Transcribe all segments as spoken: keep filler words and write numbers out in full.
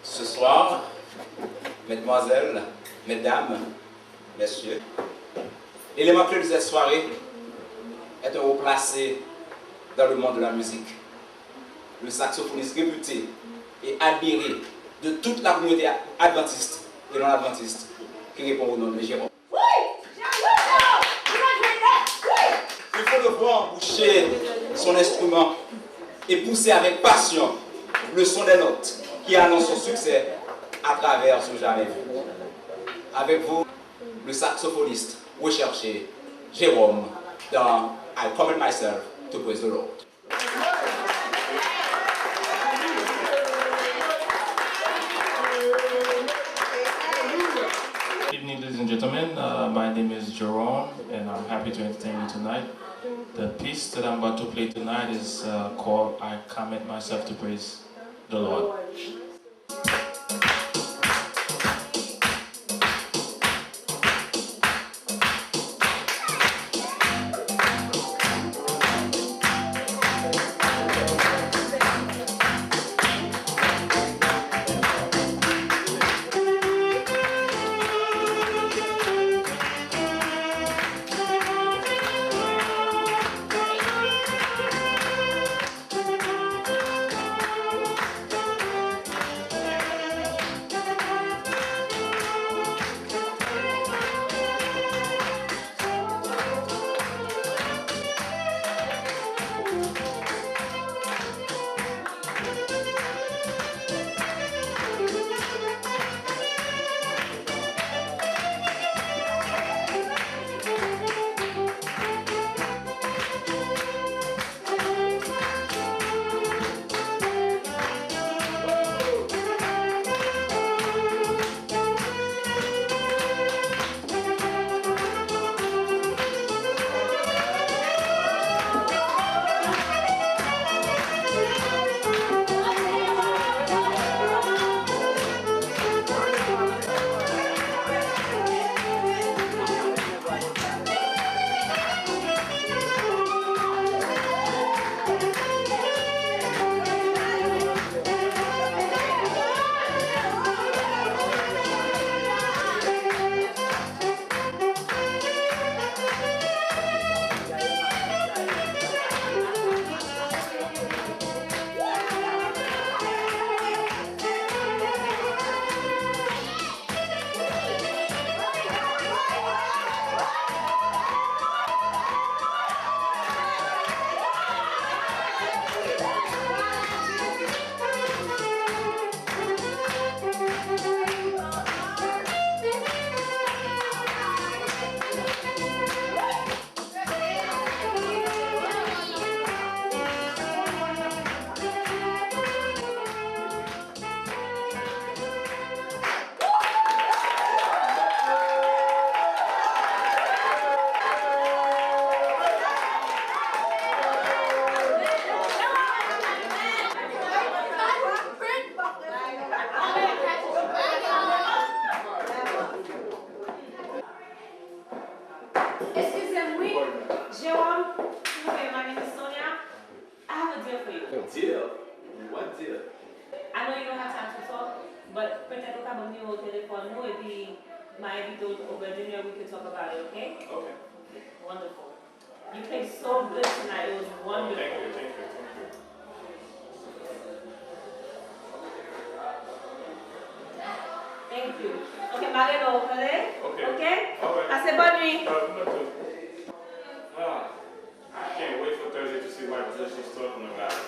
Ce soir, mesdemoiselles, mesdames, messieurs, l'élément clé de cette soirée est un haut placé dans le monde de la musique, le saxophoniste réputé et admiré de toute la communauté adventiste et non adventiste qui répond au nom de Jérôme. Il faut le voir boucher son instrument et pousser avec passion le son des notes qui annonce son succès à travers son jamais vu. Avec vous, le saxophoniste recherché, Jérôme, dans I Commit Myself to Praise the Lord. Good evening, ladies and gentlemen. Uh, my name is Jerome, and I'm happy to entertain you tonight. The piece that I'm about to play tonight is uh, called I Commit Myself to Praise the Lord. Excusez-moi, Jérôme, s'il vous plaît, my name is Sonia. I have a deal for you. Deal? What deal? I know you don't have time to talk, but petèt ou ka ban m nimewo telefòn nou, epi m a envite w over dinner, we can talk about it, okay? Okay. Wonderful. You played so good tonight. It was wonderful. Thank you, thank you, thank you. Thank you. Ok, m a rele w, tande? Ok. Ok? Alright. Pase bòn nuit. Ah, I can't wait for Thursday to see my delicious talking about it.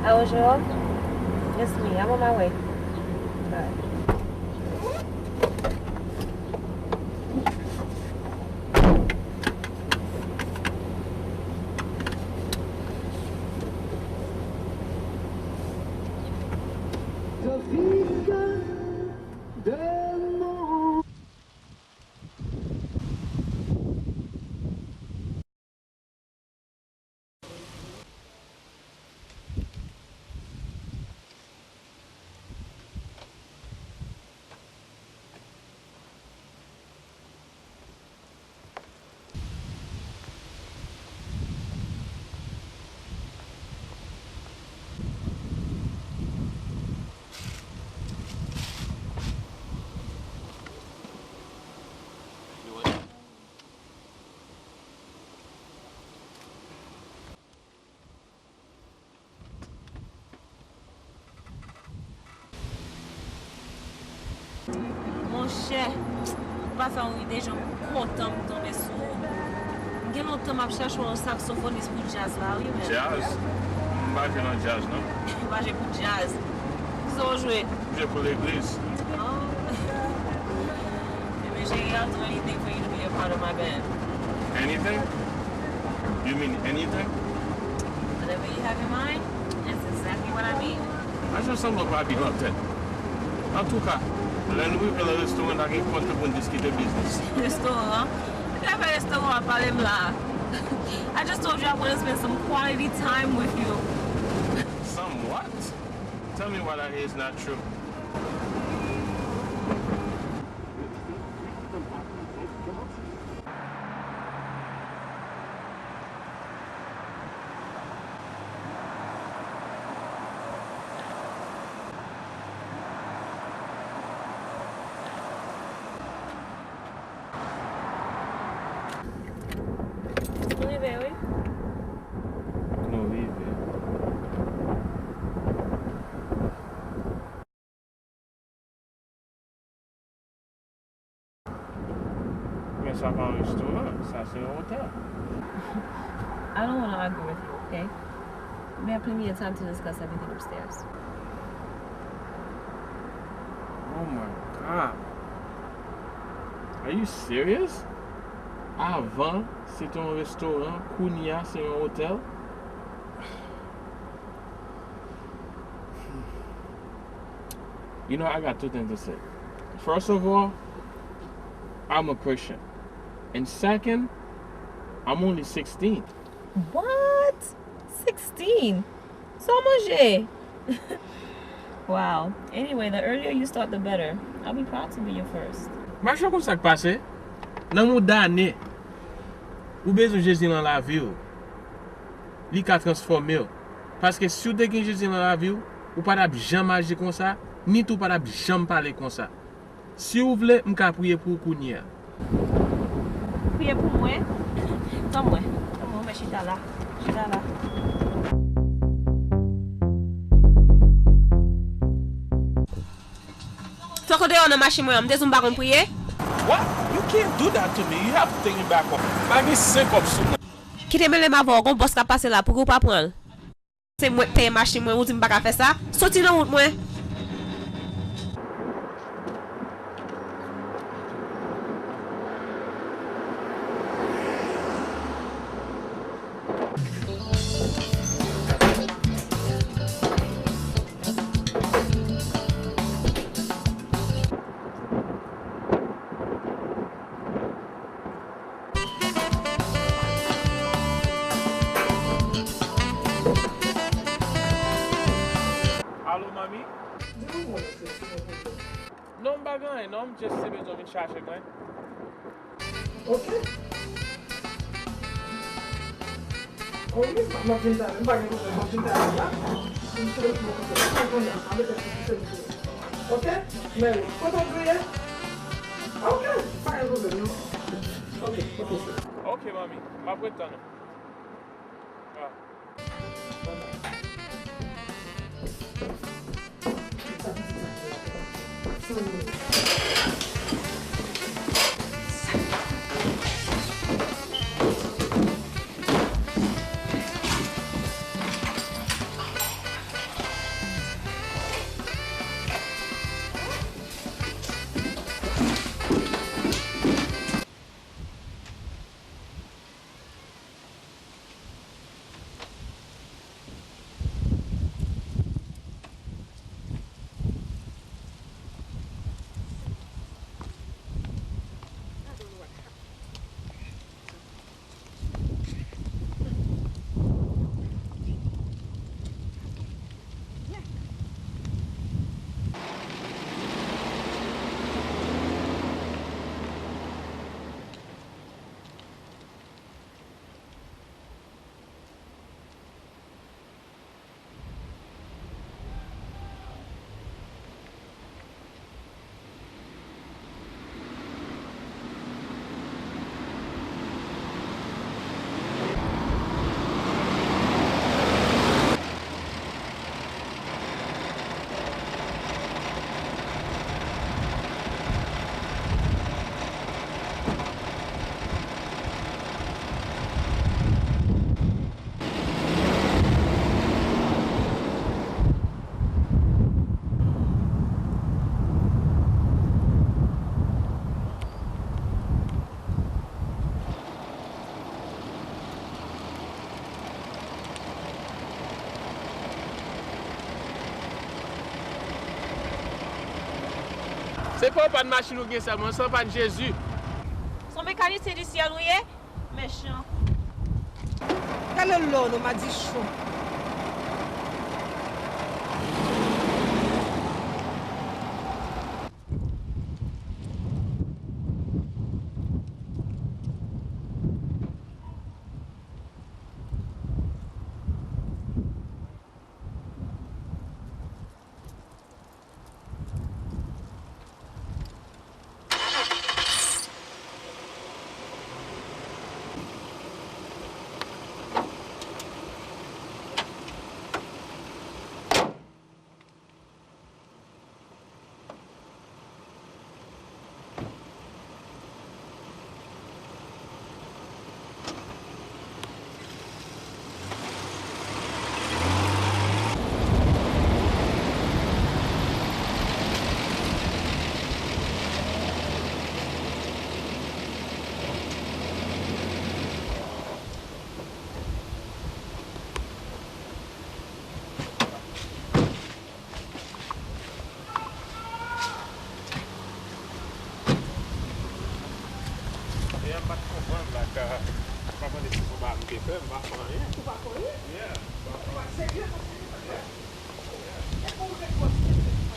Hello, Jerome? It's me. I'm on my way. Monchè, ou pa fè yon ide jan m kontan m tonbe sou ou. M gen lontan m ap chache yon saksofonis pou djaz la, wi, men. Djaz? M pa jwe nan djaz, non. Ou pa jwe pou djaz? Kisa w jwe? M jwe pou legliz. Oh. Ebyen, cheri, I'll do anything for you to be a part of my band. Anything? You mean anything? Whatever you have in mind, that's exactly what I mean. Ajan sanble w pa byen nan tèt. Antouka, lè nou rive nan restoran, n a gen kontre pou n diskite biznis. Restoran? Ki afè restoran w ap pale m la? I just told you I wanna spend some quality time with you. Some what? Tell me why that is not true. Nou rive, wi. Nou rive. Men sa pa yon restoran, sa se yon otèl. I don't wanna argue with you, okay? We have plenty of time to discuss everything upstairs. Oh my God. Are you serious? Avan, se te yon restoran, kounye a, se yon otèl? You know, I got two things to say. First of all, I'm a Christian. And second, I'm only sixteen. What? Sixteen? Sa w manje? Wow. Anyway, the earlier you start, the better. I'll be proud to be your first. Mache konn sa k pase. Nan mouda ane, ou bezwen Jezi nan lavi w. Li ka transfòme w. Paske si w te gen Jezi nan lavi w, ou pa t ap janm aji konsa, ni tou w pa t ap janm pale konsa. Si w vle, m ka priye pou ou kounye a. Priye pou mwen? Tann mwen. Tann mwen, mwen chita la. Chita la. Fòk ou deyò nan machin mwen an, m te di w m pa konn priye? What? You can't do that to me. You have to take me back home. Pa gen senk kòb sou mwen. Kite mele m avè w, gon bòs k ap pase la, pouki w pa pran l? Se mwen k peye machin mwen, ou di m pa ka fè sa? Soti nan wout mwen! Alo, manmi? Di mwen, mwen, se, se, se, se. Non, m pa gen anyen, non. M just te bezwen w vin chache mwen. Ok. O wi, m ap vin talè. M pa gen pwoblèm, m ap vin talè la. M sou wout mwen konsa. M pa konnen, avèk èk sou sèvis. Ok? Mèsi. Kote w ye? Ok, pa gen pwoblèm, non. Ok, ok, cheri. Ok, manmi. M ap ret tann ou. Ah. Se pa yon pàn machin ou gen sèlman, se yon pàn Jezi. Se yon mekanisyen di syèl ou ye? Mechan. Gade lò nou madichon. Dayè, m pa t konprann la, ka, m pa konnen si se yon bagay m te fè, m pa fè anyen. Ou pa fè anyen? Yeah, m pa fè anyen. Ou pa serye konsa? Yeah. E pou ou te kòz tèt ou konsa?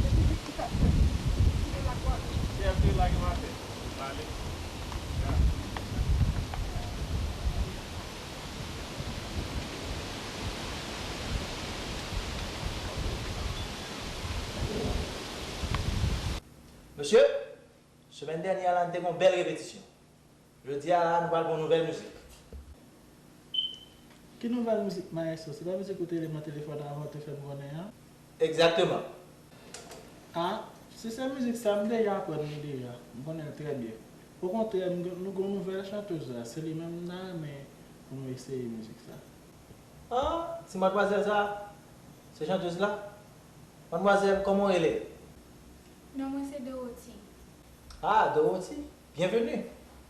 Depi li ki t ap fè, li te la kwa. Yeah, m te la gen maten. M ale. Yeah. Mesye, semèn dènyè a la, n te gen yon bèl repetisyon. Jodi a la, nou pral gen yon nouvèl mizik. Ki nouvèl mizik, maestro? Se pa mizik ou te li m nan telefòn avan ou te fè m konnen an? Egzakteman. A, si se mizik sa, m deja aprann li deja. M konnen l trè byen. Okontrè, m gen, nou gen yon nouvèl chantèz la. Se li menm m ta renmen pou nou eseye mizik sa. A, ti madmwazèl sa, se chantèz la? Madmwazèl, kòman w rele? Non mwen se Dorothy. A, Dorothy, byenveni.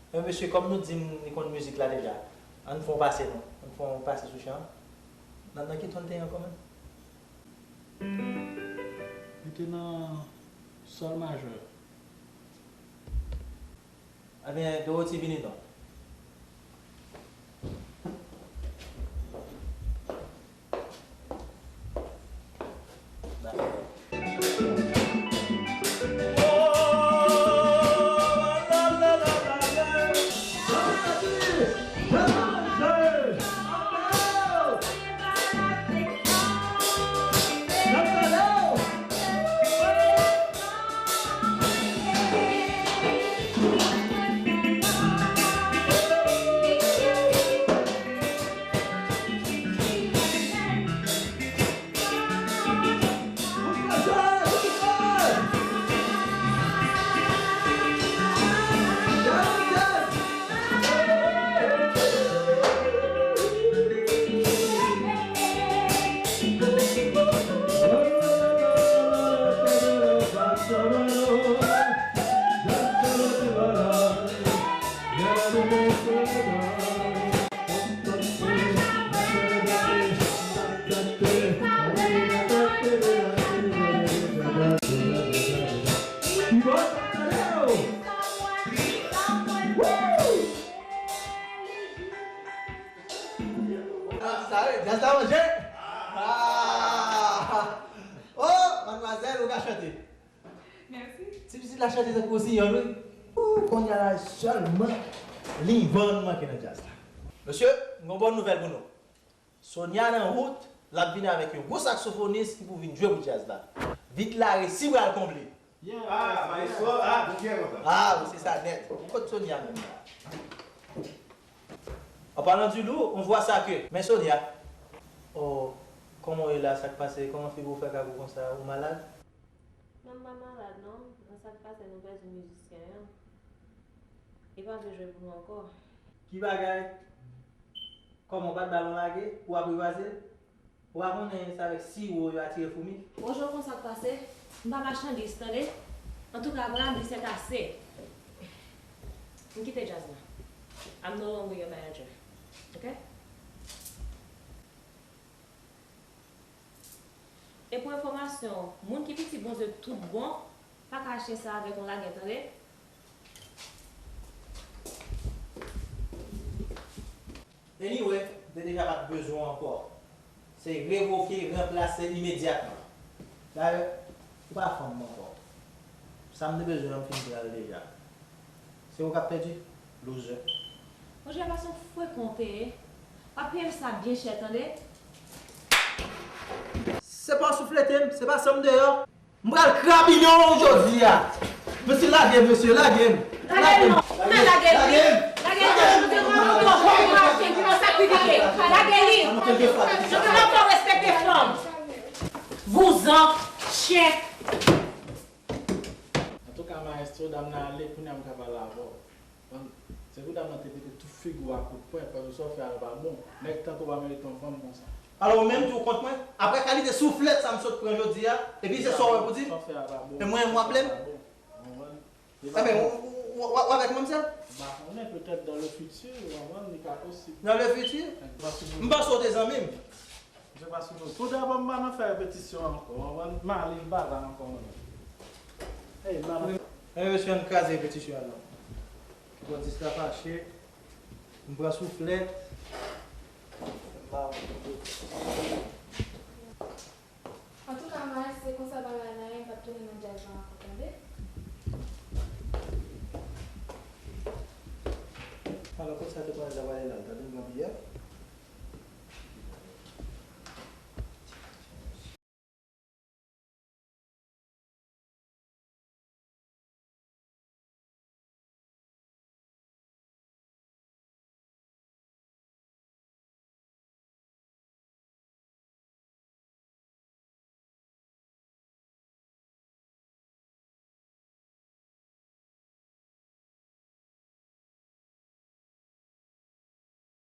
Men mesye, kòm nou di m li konn mizik la deja, ann fè yon pase non. Ann fè yon pase sou chan an. Nan, nan ki ton l te ye ankò menm? Li te nan sòl majè. Ebyen, Dorothy, vini non. Ah, sa, djaz la manje? Ah! Oh, madmwazèl, ou ka chante. Mèsi. Ti pitit la chante tankou yon siyòn, wi. Ou, kounye a la sèlman, li van nou manke nan djaz la. Mesye, m gen yon bòn nouvèl pou nou. Sonia nan wout, l ap vini avèk yon gwo saksofonis ki pou vin jwe pou djaz la. Vid la resi pral konble. Ah, maestro, ah, nou byen kontan. Ah, wi, se sa nèt. Ou kot Sonia menm la? En parlant du lourd, on voit ça que. Men Sonia, oh, kòman w ye la, sa k pase? Kòman figi w fè kagou konsa? Ou malad? Non, m pa malad non. Nan sa k pase, nou pèdi mizisyen an. Li pa vle jwe pou nou ankò. Ki bagay? Kòman, w pa t ba l yon lage pou w aprivaze l? Ou pa konnen se avèk siwo yo atire foumi? Bonjou, konsa k pase? M pa machandiz, tande? Antouka, vra m di sètase. M kite djaz la. I'm no longer your manager. Ok? E pou enfòmasyon w, moun ki piti Bondye tout bon pa ka achte sa avèk yon lagè, tande? Anyway, m te deja pa t bezwen w ankò. Se revoke, ranplase imedyatman. Dayè, ou pa fanm mwen ankò. Sa m te bezwen an, m fin pran l deja. Se ou k ap pèdi, loser. Monchè, pa se yon frekan w te ye. W ap peye m sa byen chè, tande? Se pa w souflete m, se pa sa m deyò. M pral krabinen w jodi a. Mesye, lage m, mesye, lage m. Lage m non. Ou mèt lage l wi. Lage l non. Ou te wè yon dòkitè ki mache, ki nan sakrifike. Lage li. Yo te wè fò respekte fanm. Vouzan, chen. Antouka, maestro, dam nan ale, kounye a m ka pale avè w. Bon, se pou dam nan te pete tout figi w a kout pwen, paske sa w fè a yo pa bon. Nèg tankou w pa merite yon fanm konsa. Alò, ou menm tou, ou kont mwen? Apre kalite souflèt sa m sot pran jodi a, epi se sa w wè pou di m? Sa w fè a pa bon. E mwen, m w ap ble m? Ou konprann? Enben, w, w, w, w avèk mwen, mesye? M pa konnen, petèt dans le futur, ou konprann, li ka posib. Dans le futur? M panse w te zanmi m. Mesye pa sou nou. Pou dabò, m pa nan fè repetisyon ankò, w konprann? M ale, m pa la ankò, mwen menm. Hey, m pa nan. Enben, mesye, ann kraze repetisyon an non. Bòdis la fache, m pran souflèt, m ba w. Antouka, Maes, se konsa bagay la ye, m p ap tounen nan djaz lan ankò, tande? Alò, kot sa te konnen l t ap ale?